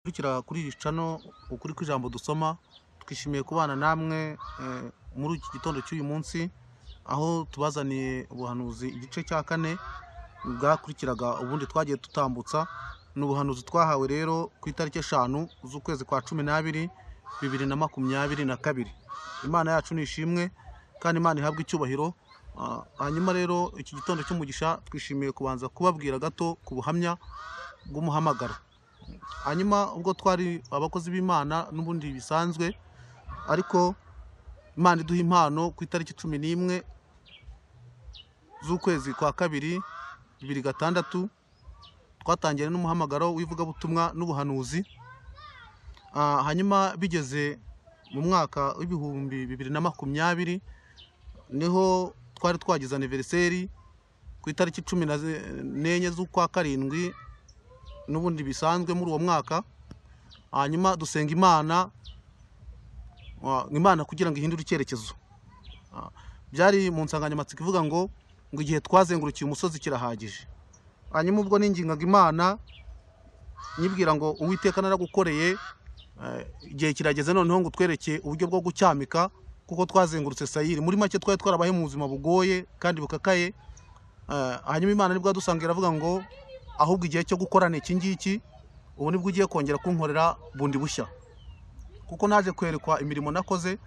Dukurikira kuri iri cano ukuri kw'ijambo dusoma, twishimiye kubana namwe muri iki gitondo cy'uyu munsi, aho tubazaniye ubuhanuzi igice cya kane bwakurikiraga ubundi twagiye tutambutsa. Ni ubuhanuzi twahawe rero ku itariki 5 z'ukwezi kwa 12 2022. Imana yacu ni ishimwe kandi Imana ihabwe icyubahiro. Hanyuma rero iki gitondo cy'umugisha twishimiye kubanza kubabwira gato ku buhamya bw'umuhamagaro. Hanyuma ubwo twari abakozi b'Imana n'ubundi bisanzwe, ariko Imana iduha impano ku itariki 11 z'ukwezi kwa 2 2006, twatangiye n'umuhamagaro w'ivugabutumwa n'ubuhanuzi. Hanyuma bigeze mu mwaka w'ibihumbi 2020 niho twari twagize anniversaire ku itariki 14 z'ukwa 7 n'ubundi bisanzwe muri uwo mwaka. Hanyuma dusenga Imana, Imana kugira ngo ihindure icyerekezo. Byari mu nsanganyamatsiko ivuga ngo igihe twazengurukiye umusozi kirahagije. Hanyuma ubwo ningingaga Imana nyibwira ngo Uwiteka naragukoreye, igihe kirageze noneho ngo utwereke uburyo bwo gucyamika, kuko twazengurutse Sayiri. Muri make twari twarabaye mu buzima bugoye kandi bukakaye. Hanyuma Imana nibwo yadusanga iravuga ngo ahubwo igihe cyo gukora ni iki ngiki, ubu nibwo ugiye kongera kunkorera bundi bushya. Kuko naje kwerekwa imirimo nakoze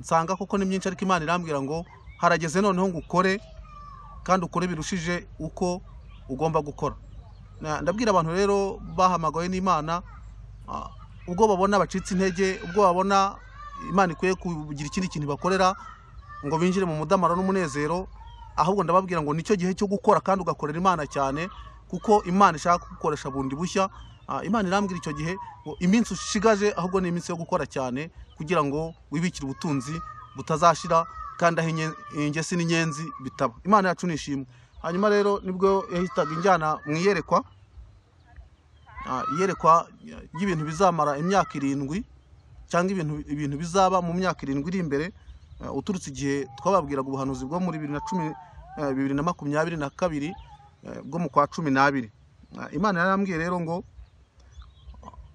nsanga koko ni myinshi, ariko Imana irambwira ngo harageze noneho ngo ukore kandi ukore birushije uko ugomba gukora. Ndabwira abantu rero bahamagawe n'Imana, ubwo babona bacitse intege, ubwo babona Imana ikwiye kugira ikindi kintu bakorera ngo binjire mu mudamaro n'umunezero, ahubwo ndababwira ngo nicyo gihe cyo gukora kandi ugakorera Imana cyane, kuko Imana ishaka kugukoresha bundi bushya. Imana irambwira icyo gihe ngo iminsi ushigaje ahubwo ni iminsi yo gukora cyane kugira ngo wibikire ubutunzi butazashira kandi aho ingesi n'inyenzi bitaba. Imana yacu ni ishimwe. Hanyuma rero nibwo yahitaga injyana mu iyerekwa, iyerekwa ry'ibintu bizamara imyaka 7 cyangwa ibintu bizaba mu myaka 7 iri imbere, uturutse igihe twababwiraga ubuhanuzi bwo muri 2010, 2022, bwo mu kwa 12. Imana yarambwiye rero ngo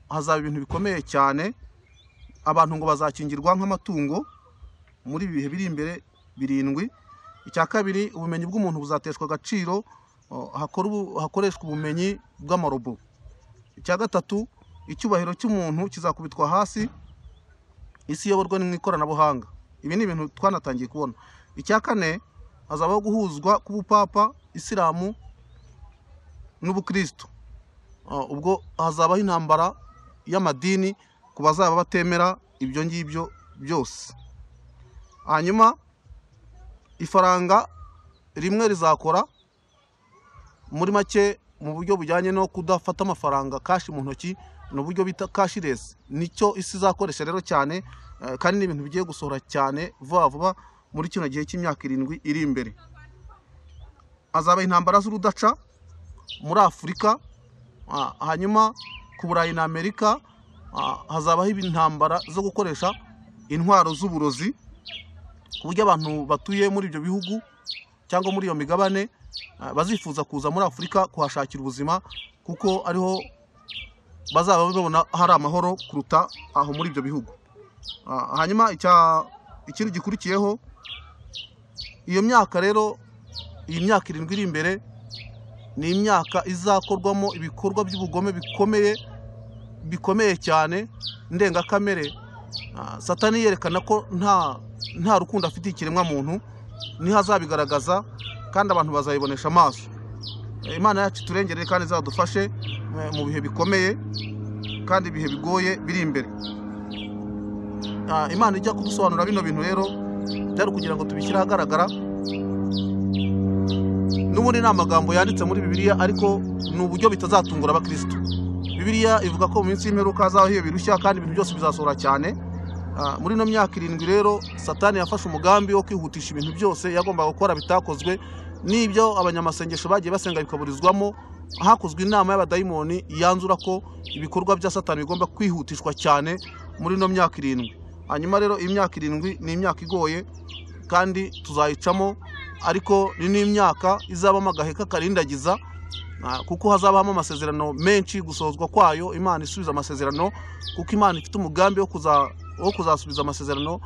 hazaba ibintu bikomeye cyane, abantu ngo bazakingirwa nk'amatungo muri ibihe biri imbere 7. Icya kabiri, ubumenyi bw'umuntu buzateshwa agaciro, hakoreshwa ubumenyi bw'amarobo. Icya gatatu, icyubahiro cy'umuntu kizakubitwa hasi, isi iyoborwa n'ikoranabuhanga. Ibi ni ibintu twanatangiye kubona. Icya kane, hazabaho guhuzwa k'ubupapa, Isilamu n'Ubukristo. Ubwo hazabaho intambara y'amadini ku bazaba batemera ibyo ngibyo byose. Hanyuma ifaranga rimwe rizakora muri make mu buryo bujyanye no kudafata amafaranga cash mu ntoki, ni uburyo bita cashless, nicyo isi izakoresha rero cyane, kandi ni ibintu bigiye gusohora cyane vuba vuba muri kino gihe cy'imyaka 7 iri imbere. Hazaba intambara z'urudaca muri Afurika, hanyuma ku Burayi na Amerika hazabaho intambara zo gukoresha intwaro z'uburozi, ku buryo abantu batuye muri ibyo bihugu cyangwa muri iyo migabane bazifuza kuza muri Afurika kuhashakira ubuzima, kuko ariho bazaba babona hari amahoro kuruta aho muri ibyo bihugu. Hanyuma ikindi gikurikiyeho, iyo myaka rero, iyi myaka 7 iri imbere ni imyaka izakorwamo ibikorwa by'ubugome bikomeye bikomeye cyane ndengakamere. Satani yerekana ko nta rukundo afitiye ikiremwa muntu, niho azabigaragaza kandi abantu bazayibonesha amaso. Imana yacu turengere kandi izadufashe mu bihe bikomeye kandi ibihe bigoye biri imbere. Imana ijya kudusobanura bino bintu rero byari kugira ngo tubishyire ahagaragara. N'ubundi ni amagambo yanditse muri Bibiliya, ariko ni uburyo bitazatungura abakristo. Bibiliya ivuga ko mu minsi y'imperuka hazabaho ibihe birushya kandi ibintu byose bizasohora cyane. Muri ino myaka 7 rero Satani yafashe umugambi wo kwihutisha ibintu byose yagombaga gukora bitakozwe, n'ibyo abanyamasengesho bagiye basenga bikaburizwamo. Hakozwe inama y'abadayimoni yanzura ko ibikorwa bya Satani bigomba kwihutishwa cyane muri ino myaka 7. Hanyuma rero imyaka 7 ni imyaka igoye kandi tuzayicamo, ariko ni n'imyaka izabamo agahe k'akarindagiza Kuko hazabamo amasezerano menshi, gusohozwa kwayo Imana isubiza amasezerano, kuko Imana ifite umugambi wo kuzasubiza amasezerano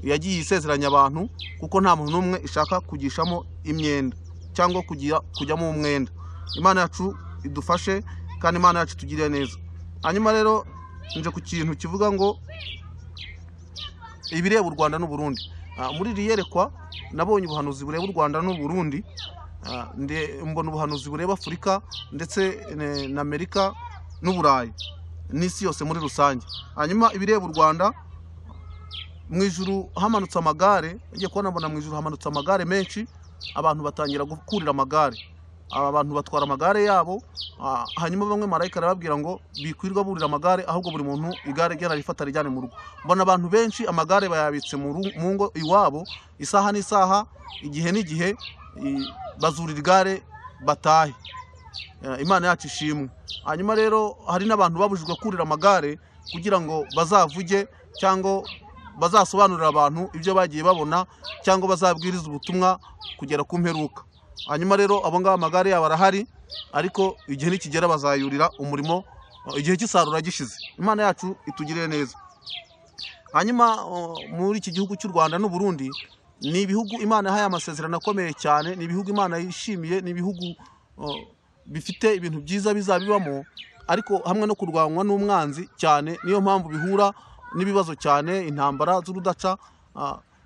yagiye isezeranya abantu, kuko nta muntu n'umwe ishaka kugishamo imyenda cyangwa kujyamo umwenda. Imana yacu idufashe kandi Imana yacu itugirire neza. Hanyuma rero nje ku kintu kivuga ngo ibireba u Rwanda n'u Burundi. Muri iri yerekwa nabonye ubuhanuzi bureba u Rwanda n'u Burundi, mbona ubuhanuzi bureba Afurika ndetse na Amerika n'Uburayi n'isi yose muri rusange. Hanyuma ibireba u Rwanda, mu ijuru hamanutse amagare, ngiye kubona mbona mu ijuru hamanutse amagare menshi, abantu batangira gukurira amagare, aba bantu batwara amagare yabo. Hanyuma bamwe marayika arababwira ngo bikwirwa burira amagare, ahubwo buri muntu igare rye ararifata arijyane mu rugo. Mbona abantu benshi amagare bayabitse mu ngo iwabo, isaha n'isaha, igihe n'igihe, bazurira igare batahe. Imana yacu ishimwe. Hanyuma rero hari n'abantu babujijwe kurira amagare kugira ngo bazavuge cyangwa bazasobanurira abantu ibyo bagiye babona, cyangwa bazabwiriza ubutumwa kugera ku mperuka. Hanyuma rero abo ngabo amagare yabo arahari, ariko igihe nikigera bazayurira umurimo, igihe cy'isarura gishize. Imana yacu itugirire neza. Hanyuma muri iki gihugu cy'u Rwanda n'u Burundi ni ibihugu Imana yahaye amasezerano akomeye cyane, ni ibihugu Imana yishimiye, ni ibihugu bifite ibintu byiza bizabibamo, ariko hamwe no kurwanywa n'umwanzi cyane. Niyo mpamvu bihura n'ibibazo cyane, intambara z'urudaca,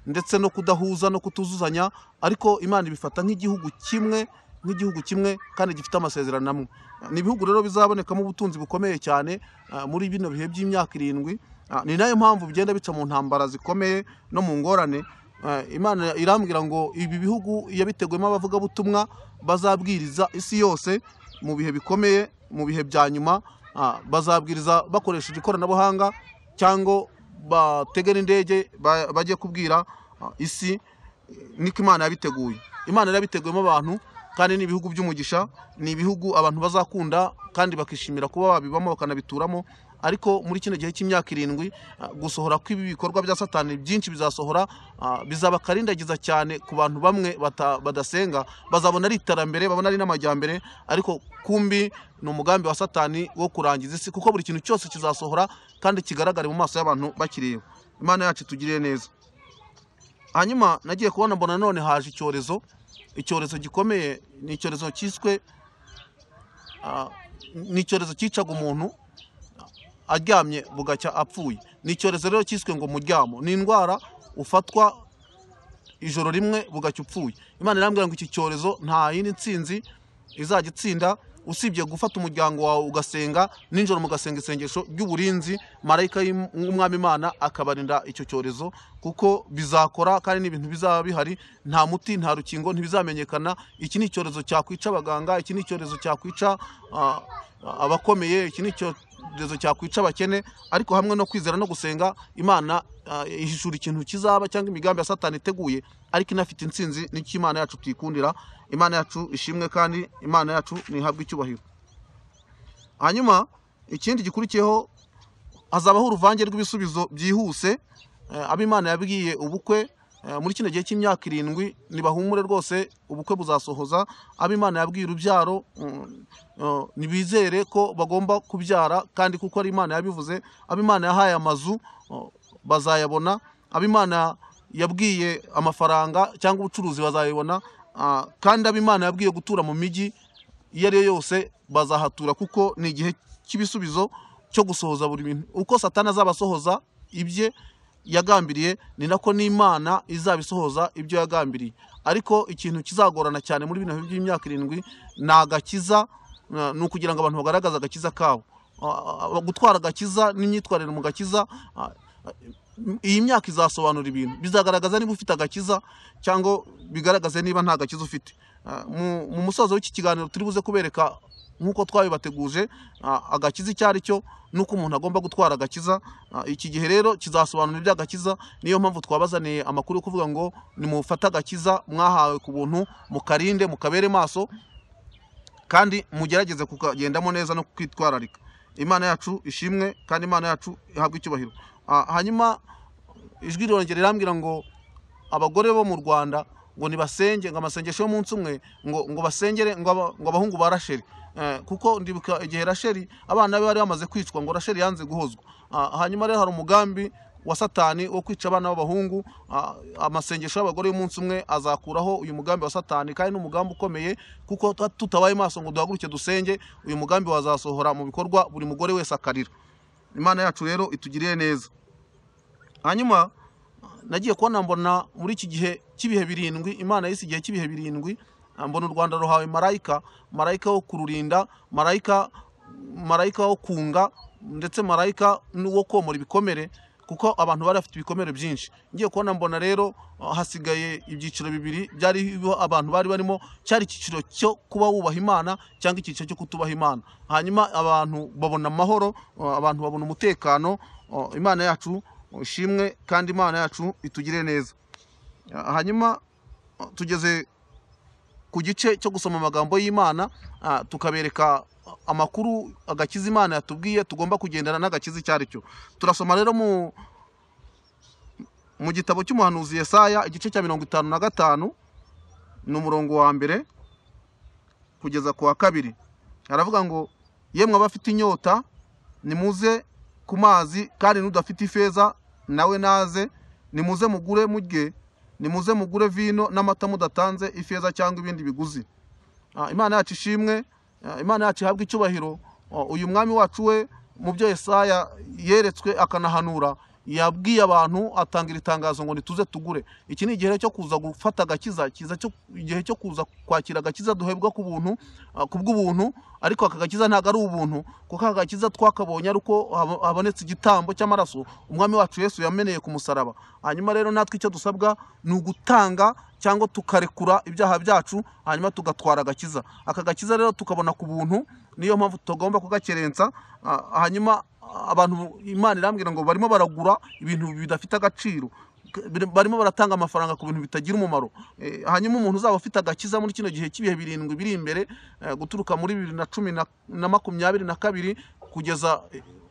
ndetse no kudahuza no kutuzuzanya, ariko Imana ibifata nk'igihugu kimwe, nk'igihugu kimwe kandi gifite amasezerano amwe. Ni ibihugu rero bizabonekamo ubutunzi bukomeye cyane muri bino bihe by'imyaka 7. Ni nayo mpamvu bigenda bica mu ntambara zikomeye no mu ngorane. Imana irambwira ngo ibi bihugu yabiteguyemo abavugabutumwa bazabwiriza isi yose mu bihe bikomeye, mu bihe bya nyuma. Bazabwiriza bakoresheje ikoranabuhanga cyangwa bategera indege bajye kubwira isi. Niko Imana yabiteguye. Imana yarabiteguyemo abantu, kandi ni ibihugu by'umugisha, ni ibihugu abantu bazakunda kandi bakishimira kuba babibamo bakanabituramo. Ariko muri kino gihe cy'imyaka 7, gusohora kw'ibi bikorwa bya Satani byinshi bizasohora, bizaba karindagiza cyane ku bantu bamwe badasenga, bazabona ari iterambere, babona ari n'amajyambere, ariko kumbi ni umugambi wa Satani wo kurangiza isi, kuko buri kintu cyose kizasohora kandi kigaragare mu maso y'abantu bakireba. Imana yacu itugirire neza. Hanyuma nagiye kubona mbona none haje icyorezo, icyorezo gikomeye, ni icyorezo cyiswe, ni icyorezo cyicaga umuntu aryamye bugacya apfuye. Ni icyorezo rero cyiswe ngo muryamo, ni indwara ufatwa ijoro rimwe bugacya upfuye. Imana irambwira ngo iki cyorezo nta yindi ntsinzi izajya itsinda usibye gufata umuryango wawe ugasenga nijoro, mugasenga isengesho ry'uburinzi, marayika w'umwami Imana akabarinda icyo cyorezo, kuko bizakora kandi n'ibintu bizaba bihari, nta muti nta rukingo, ntibizamenyekana. Iki ni icyorezo cyakwica abaganga, iki ni icyorezo cyakwica abakomeye, iki ni icyorezo cyakwica abakene, ariko hamwe no kwizera no gusenga Imana ihishura ikintu kizaba cyangwa imigambi ya Satani iteguye, ariko inafite intsinzi. N'icyo Imana yacu tuyikundira. Imana yacu ishimwe kandi Imana yacu nihabwe icyubahiro. Hanyuma ikindi gikurikiyeho, hazabaho uruvange rw'ibisubizo byihuse. Abo Imana yabwiye ubukwe muri kino gihe cy'imyaka 7 nibahumure rwose, ubukwe buzasohoza. Abo Imana yabwiye urubyaro nibizere ko bagomba kubyara kandi kuko ari Imana yabivuze. Abo Imana yahaye amazu bazayabona. Abo Imana yabwiye amafaranga cyangwa ubucuruzi bazayibona. Kandi abo Imana yabwiye gutura mu mijyi iyo ari yo yose bazahatura, kuko ni igihe cy'ibisubizo cyo gusohoza buri bintu. Uko Satani azabasohoza ibye yagambiriye, ni nako n'Imana izabisohoza ibyo yagambiriye. Ariko ikintu kizagorana cyane muri bino by'imyaka 7 ni agakiza, ni ukugira ngo abantu bagaragaze agakiza kabo. Gutwara agakiza n'imyitwarire mu gakiza, iyi myaka izasobanura ibintu, bizagaragaza niba ufite agakiza cyangwa bigaragaze niba nta gakiza ufite. Mu musozo w'iki kiganiro turi buze kubereka nk'uko twabibateguje agakiza icyo ari cyo, nuko umuntu agomba gutwara agakiza. Iki gihe rero kizasobanura iby'agakiza. Niyo mpamvu twabazaniye amakuru yo kuvuga ngo nimufate agakiza mwahawe ku buntu, mukarinde, mukabere maso, kandi mugerageze kukagendamo neza no kwitwararika. Imana yacu ishimwe kandi Imana yacu ihabwe icyubahiro. Hanyuma ijwi rirongera rirambwira ngo abagore bo mu Rwanda ngo nibasenge, ngo amasengesho y'umunsi umwe, ngo basengere ngo abahungu ba Rasheli. Kuko ndibuka igihe Rasheli abana be bari bamaze kwicwa, ngo Rasheli yanze guhozwa. Hanyuma rero hari umugambi wa Satani wo kwica abana b'abahungu. Amasengesho y'abagore y'umunsi umwe azakuraho uyu mugambi wa Satani, kandi n'umugambi ukomeye, kuko tutabaye maso ngo duhaguruke dusenge, uyu mugambi wazasohora mu bikorwa, buri mugore wese akarira. Imana yacu rero itugiriye neza. Hanyuma nagiye kubona mbona muri iki gihe cy'ibihe birindwi, Imana yise igihe cy'ibihe birindwi, mbona u Rwanda ruhawe marayika, marayika wo kururinda, marayika wo kunga, ndetse marayika wo komora ibikomere, kuko abantu bari bafite ibikomere byinshi. Ngiye kubona mbona rero hasigaye ibyiciro bibiri byari abantu bari barimo, cyari icyiciro cyo kuba wubaha Imana cyangwa icyiciro cyo kutubaha Imana. Hanyuma abantu babona amahoro, abantu babona umutekano. Imana yacu ishimwe kandi Imana yacu itugire neza. Hanyuma tugeze ku gice cyo gusoma amagambo y'Imana, tukabereka amakuru agakiza Imana yatubwiye tugomba kugendana n'agakiza icyo ari cyo. Turasoma rero mu gitabo cy'umuhanuzi Yesaya igice cya 55 ni umurongo wa mbere kugeza ku wa kabiri. Aravuga ngo yemwe abafite inyota nimuze ku mazi, kandi n'udafite ifeza nawe naze, nimuze mugure murye, nimuze mugure vino n'amata mudatanze ifeza cyangwa ibindi biguzi. Imana yacu ishimwe, Imana yacu ihabwe icyubahiro. Uyu mwami wacu we mu byo Yesaya yeretswe akanahanura, yabwiye abantu atangira itangazo ngo nituze tugure. Iki ni igihe cyo kuza gufata agakiza, kiza cyo igihe cyo kuza kwakira agakiza duhebwa ku buntu, ku bw'ubuntu. Ariko aka gakiza ntago ari ubuntu, kuko aka gakiza twakabonye ari uko habonetse igitambo cy'amaraso umwami wacu Yesu yameneye ku musaraba. Hanyuma rero natwe icyo dusabwa ni ugutanga cyangwa tukarekura ibyaha byacu, hanyuma tugatwara agakiza. Aka gakiza rero tukabona ku buntu, niyo mpamvu tugomba kugakerensa. Hanyuma abantu Imana irambwira ngo barimo baragura ibintu bidafite agaciro, barimo baratanga amafaranga ku bintu bitagira umumaro. Hanyuma umuntu uzaba ufite agakiza muri kino gihe cy'ibihe birindwi biri imbere, guturuka muri 2010 na 2022 kugeza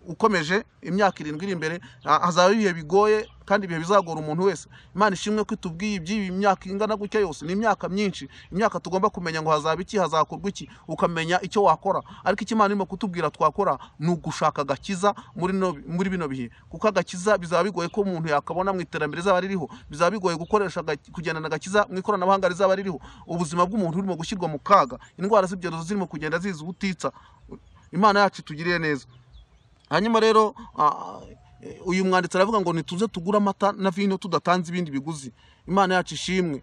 ukomeje imyaka 7 iri imbere, hazaba ibihe bigoye kandi ibihe bizagora umuntu wese. Imana ishimwe ko itubwiye iby'iyi myaka ingana gutya yose, ni imyaka myinshi, imyaka tugomba kumenya ngo hazaba iki, hazakorwa iki, ukamenya icyo wakora. Ariko icyo Imana irimo kutubwira twakora ni ugushaka agakiza muri bino bihe, kuko agakiza bizaba bigoye ko umuntu yakabona mu iterambere rizaba ririho, bizaba bigoye gukoresha kugendana agakiza mu ikoranabuhanga rizaba ririho. Ubuzima bw'umuntu burimo gushyirwa mu kaga, indwara z'ibyorezo zirimo kugenda ziza ubutitsa. Imana yacu itugiriye neza. Hanyuma rero uyu mwanditsi aravuga ngo nituze tugura amata na vino tudatanze ibindi biguzi. Imana yacu ishimwe,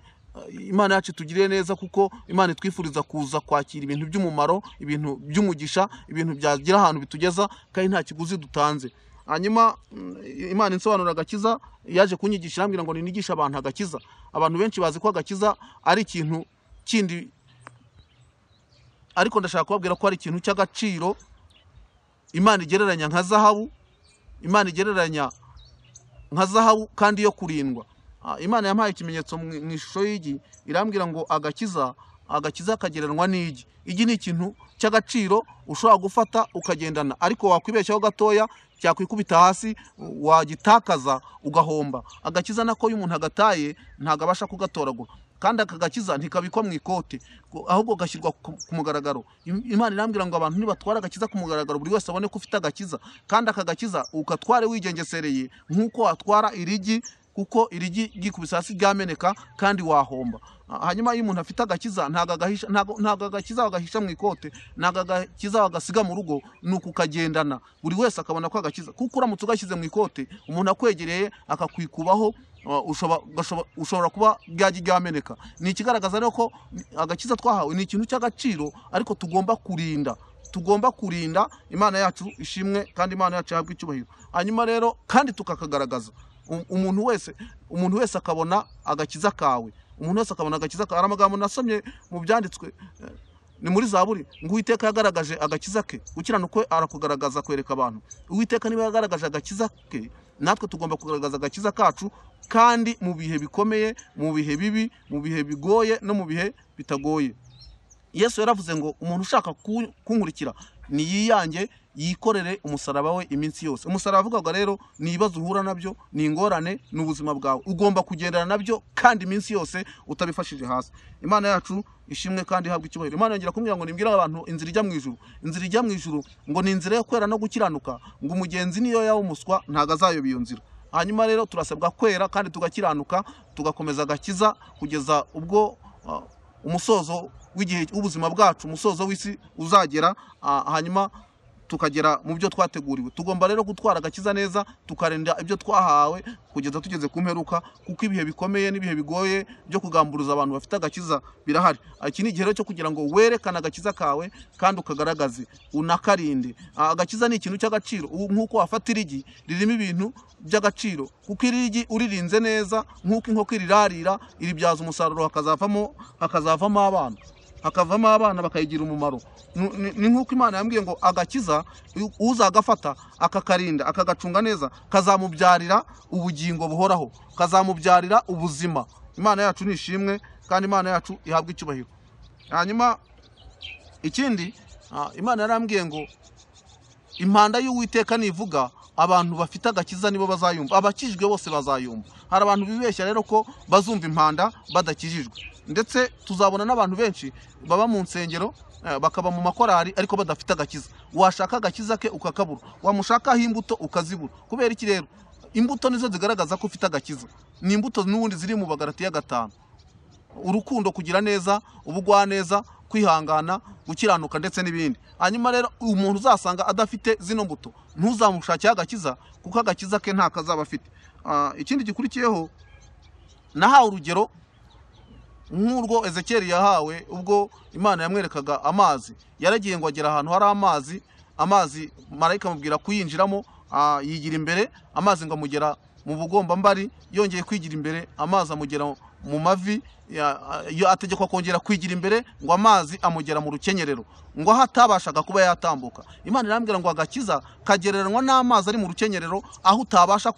Imana yacu itugiriye neza, kuko Imana itwifuriza kuza kwakira ibintu by'umumaro, ibintu by'umugisha, ibintu byagira ahantu bitugeza kandi nta kiguzi dutanze. Hanyuma Imana insobanura agakiza, yaje kunyigisha irambwira ngo ninigishe abantu agakiza. Abantu benshi bazi ko agakiza ari ikintu kindi, ariko ndashaka kubabwira ko ari ikintu cy'agaciro Imana igereranya nka zahabu, Imana igereranya nka zahabu kandi yo kurindwa. Imana yampaye ikimenyetso mu ishusho y'igi, irambwira ngo agakiza kagereranywa n'igi. Igi ni ikintu cy'agaciro ushobora gufata ukagendana, ariko wakwibeshyaho gatoya cyakwikubita hasi wagitakaza ugahomba. Agakiza nako iyo umuntu agataye ntago abasha kugatoragura, kandi aka gakiza ntikabikwa mu ikote, ahubwo gashyirwa ku mugaragaro. Imana irambwira ngo abantu nibatwara agakiza ku mugaragaro, buri wese abone ko ufite agakiza, kandi aka gakiza ukatware wigengesereye nk'uko watwara irigi, kuko irigi ryikubise hasi ryameneka kandi wahomba. Hanyuma iyo umuntu afite agakiza ntago agakiza wagahisha mu ikote, ntago agakiza wagasiga mu rugo, ni ukukagendana buri wese akabona ko agakiza. Kuko uramutse ugashyize mu ikote umuntu akwegereye akakwikubaho, ushobora kuba ryajya ryameneka. Ni ikigaragaza rero ko agakiza twahawe ni ikintu cy'agaciro, ariko tugomba kurinda, tugomba kurinda. Imana yacu ishimwe kandi Imana yacu ihabwe icyubahiro. Hanyuma rero kandi tukakagaragaza, umuntu wese akabona agakiza kawe, umuntu wese akabona agakiza kawe. Hari amagambo nasomye mu byanditswe, ni muri Zaburi, ngo Uwiteka yagaragaje agakiza ke, gukiranuka kwe arakugaragaza kwereka abantu. Uwiteka niba yagaragaje agakiza ke, natwe tugomba kugaragaza agakiza kacu, kandi mu bihe bikomeye, mu bihe bibi, mu bihe bigoye no mu bihe bitagoye. Yesu yaravuze ngo umuntu ushaka kunkurikira Niyiyange, yikorere umusaraba we iminsi yose. Umusaraba avugaga rero ni ibibazo uhura nabyo, ni ingorane, ni ubuzima bwawe ugomba kugendana nabyo kandi iminsi yose utabifashije hasi. Imana yacu ishimwe kandi ihabwe icyubahiro. Imana yongera kumbwira ngo nimbwire abantu inzira ijya mu ijuru. Inzira ijya mu ijuru ngo ni inzira yo kwera no gukiranuka, ngo umugenzi niyo yaba umuswa ntago azayoba iyo nzira. Hanyuma rero turasabwa kwera kandi tugakiranuka, tugakomeza agakiza kugeza ubwo umusozo w'igihe w'ubuzima bwacu, umusozo w'isi uzagera, hanyuma tukagera mu byo twateguriwe. Tugomba rero gutwara agakiza neza, tukarinda ibyo twahawe kugeza tugeze ku mperuka, kuko ibihe bikomeye n'ibihe bigoye byo kugamburuza abantu bafite agakiza birahari. Iki ni igihe rero cyo kugira ngo werekane agakiza kawe kandi ukagaragaze, unakarinde. Agakiza ni ikintu cy'agaciro, nk'uko wafata irigi ririmo ibintu by'agaciro, kuko irigi uririnze neza nk'uko inkoko irirarira, iribyaza umusaruro, hakazavamo abana, hakavamo abana bakayigira umumaro. Ni nk'uko Imana yambwiye ngo agakiza uzagafata akakarinda akagacunga neza kazamubyarira ubugingo buhoraho, kazamubyarira ubuzima. Imana yacu ni ishimwe kandi Imana yacu ihabwe icyubahiro. Hanyuma ikindi, Imana yarambwiye ngo impanda y'Uwiteka nivuga, abantu bafite agakiza nibo bazayumva, abakijijwe bose bazayumva. Hari abantu bibeshya rero ko bazumva impanda badakijijwe, ndetse tuzabona n'abantu benshi baba mu nsengero, bakaba mu makorari ariko badafite agakiza. Washaka agakiza ke ukakabura, wamushakaho imbuto ukazibura. Kubera iki rero? Imbuto nizo zigaragaza ko ufite agakiza. Ni imbuto n'ubundi ziri mu Bagalatiya 5: urukundo, kugira neza, ubugwaneza, kwihangana, gukiranuka ndetse n'ibindi. Hanyuma rero umuntu uzasanga adafite zino mbuto ntuzamushakire agakiza, kuko agakiza ke nta kazaba afite. Ikindi gikurikiyeho, nahawe urugero nk'urwo Ezekiel yahawe ubwo Imana yamwerekaga amazi. Yaragiye ngo agera ahantu hari amazi, amazi marayika amubwira kuyinjiramo, yigira imbere, amazi ngo amugera mu bugombambari, yongeye kwigira imbere amazi amugera mu mavi, ategekwa kongera kwigira imbere ngo amazi amugera mu rukenyerero, ngo aho atabashaga kuba yatambuka. Imana irambwira ngo agakiza kagereranywa n'amazi ari mu rukenyerero, aho utabasha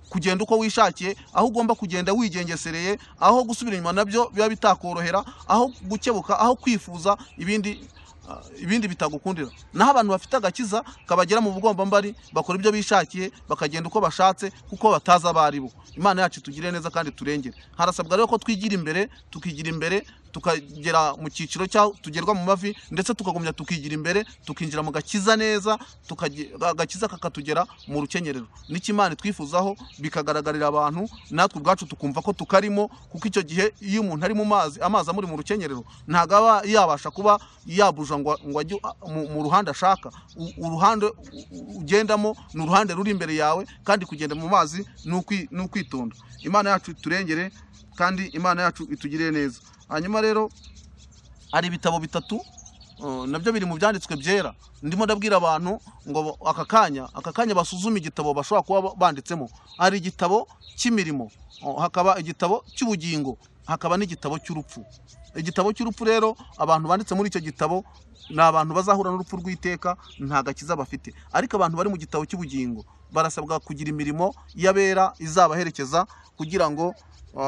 kugenda uko wishakiye, aho ugomba kugenda wigengesereye, aho gusubira inyuma nabyo biba bitakorohera, aho gukebuka, aho kwifuza ibindi bitagukundira. Naho abantu bafite agakiza kabagera mu bugombambari bakora ibyo bishakiye, bakagenda uko bashatse, kuko batazi abo ari bo. Imana yacu itugirire neza kandi turengere. Harasabwa rero ko twigira imbere, tukigira imbere, tukagera mu cyiciro cyaho tugerwa mu mavi, ndetse tukagumya tukigira imbere, tukinjira mu gakiza neza, agakiza kakatugera mu rukenyerero. Nicyo Imana itwifuzaho, bikagaragarira abantu, natwe ubwacu tukumva ko tukarimo, kuko icyo gihe iyo umuntu ari mu mazi, amazi amuri mu rukenyerero, ntabwo aba yabasha kuba yabuja ngo ajye mu ruhande ashaka. Uruhande ugendamo ni uruhande ruri imbere yawe, kandi kugenda mu mazi ni ukwitonda. Imana yacu iturengere kandi Imana yacu itugirire neza. Hanyuma rero hari ibitabo bitatu nabyo biri mu byanditswe byera. Ndimo ndabwira abantu ngo aka kanya basuzume igitabo bashobora kuba banditsemo. Hari igitabo cy'imirimo, hakaba igitabo cy'ubugingo, hakaba n'igitabo cy'urupfu. Igitabo cy'urupfu rero, abantu banditse muri icyo gitabo ni abantu bazahura n'urupfu rw'iteka, nta gakiza bafite. Ariko abantu bari mu gitabo cy'ubugingo barasabwa kugira imirimo y'abera izabaherekeza kugira ngo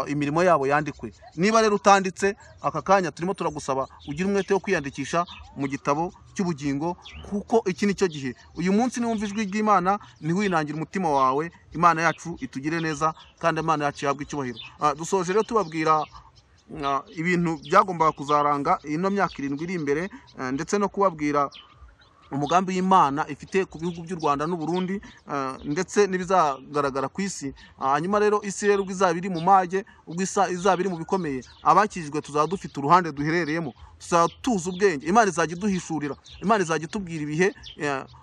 imirimo yabo yandikwe. Niba rero utanditse aka kanya, turimo turagusaba ugire umwete wo kwiyandikisha mu gitabo cy'ubugingo, kuko iki ni cyo gihe. Uyu munsi niwumva ijwi ry'Imana ntiwinangire umutima wawe. Imana yacu itugire neza kandi Imana yacu ihabwe icyubahiro. Dusoje rero tubabwira ibintu byagombaga kuzaranga ino myaka 7 iri imbere, ndetse no kubabwira umugambi w'Imana ifite ku bihugu by'u Rwanda n'u Burundi, ndetse n'ibizagaragara ku isi. Hanyuma rero isi rero ubwo izaba iri mu mage, ubwo izaba iri mu bikomeye, abakijijwe tuzaba dufite uruhande duherereyemo, tuzaba tuzi ubwenge. Imana izajya iduhishurira, Imana izajya itubwira ibihe,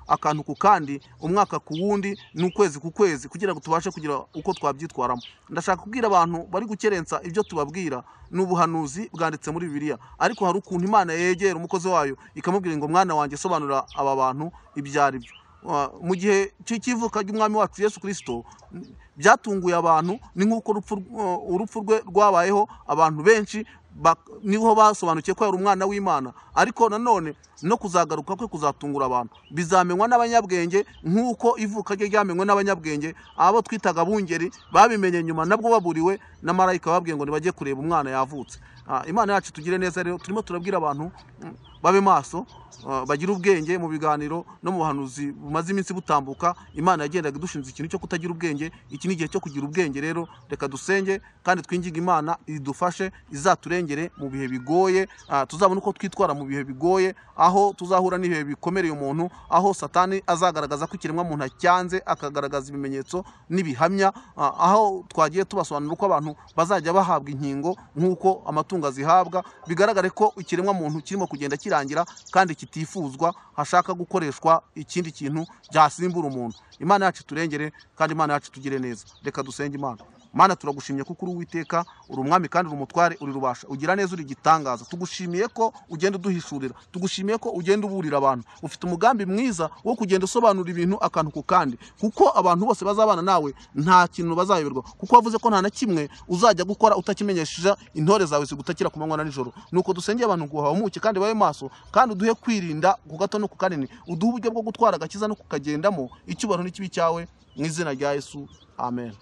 akantu ku kandi, umwaka ku wundi, n'ukwezi ku kwezi, kugira ngo tubashe kugira uko twabyitwaramo. Ndashaka kubwira abantu bari gukerensa ibyo tubabwira, ni ubuhanuzi bwanditse muri Bibiliya, ariko hari ukuntu Imana yegera umukozi wayo ikamubwira ngo mwana wanjye sobanura aba bantu ibyo ari byo. Mu gihe cy'ivuka ry'umwami wacu Yesu Kristo byatunguye abantu, ni nk'uko urupfu rwe rwabayeho, abantu benshi niho basobanukiye ko yari umwana w'Imana. Ariko nanone no kuzagaruka kwe kuzatungura abantu, bizamenywa n'abanyabwenge nk'uko ivuka rye ryamenywe n'abanyabwenge. Abo twitaga abungeri babimenye nyuma, nabwo baburiwe na marayika babwiye ngo nibajye kureba umwana yavutse. Imana yacu tugire neza. Rero turimo turabwira abantu babe maso, bagire ubwenge mu biganiro no mu buhanuzi bumaze iminsi butambuka. Imana yagendaga idushinze ikintu cyo kutagira ubwenge. Iki ni igihe cyo kugira ubwenge. Rero reka dusenge kandi twinginge Imana idufashe, izaturengere mu bihe bigoye, tuzabone uko twitwara mu bihe bigoye, aho tuzahura n'ibihe bikomereye umuntu, aho Satani azagaragaza ko ikiremwa muntu acyanze, akagaragaza ibimenyetso n'ibihamya, aho twagiye tubasobanurira uko abantu bazajya bahabwa inkingo nk'uko amatungo azihabwa, bigaragare ko ikiremwa muntu kirimo kugenda kirangira kandi kitifuzwa, hashaka gukoreshwa ikindi kintu byasimbura umuntu. Imana yacu turengere kandi Imana yacu tugire neza. Reka dusenge Imana. Mana, turagushimye kuko uri Uwiteka, uri umwami kandi uri umutware, uri rubasha, ugira neza, uri igitangaza. Tugushimiye ko ugenda uduhishurira, tugushimiye ko ugenda uburira abantu. Ufite umugambi mwiza wo kugenda usobanura ibintu akantu ku kandi, kuko abantu bose bazabana nawe nta kintu bazayoberwa, kuko wavuze ko nta na kimwe uzajya gukora utakimenyesheje intore zawe zigutakira ku manywa na nijoro. Nuko dusengeye abantu ngo bahumuke kandi babe maso, kandi uduhe kwirinda ku gato no ku kanini, uduhe uburyo bwo gutwara agakiza no kukagendamo. Icyubahiro n'ikibi cyawe, mu izina rya Yesu, amen.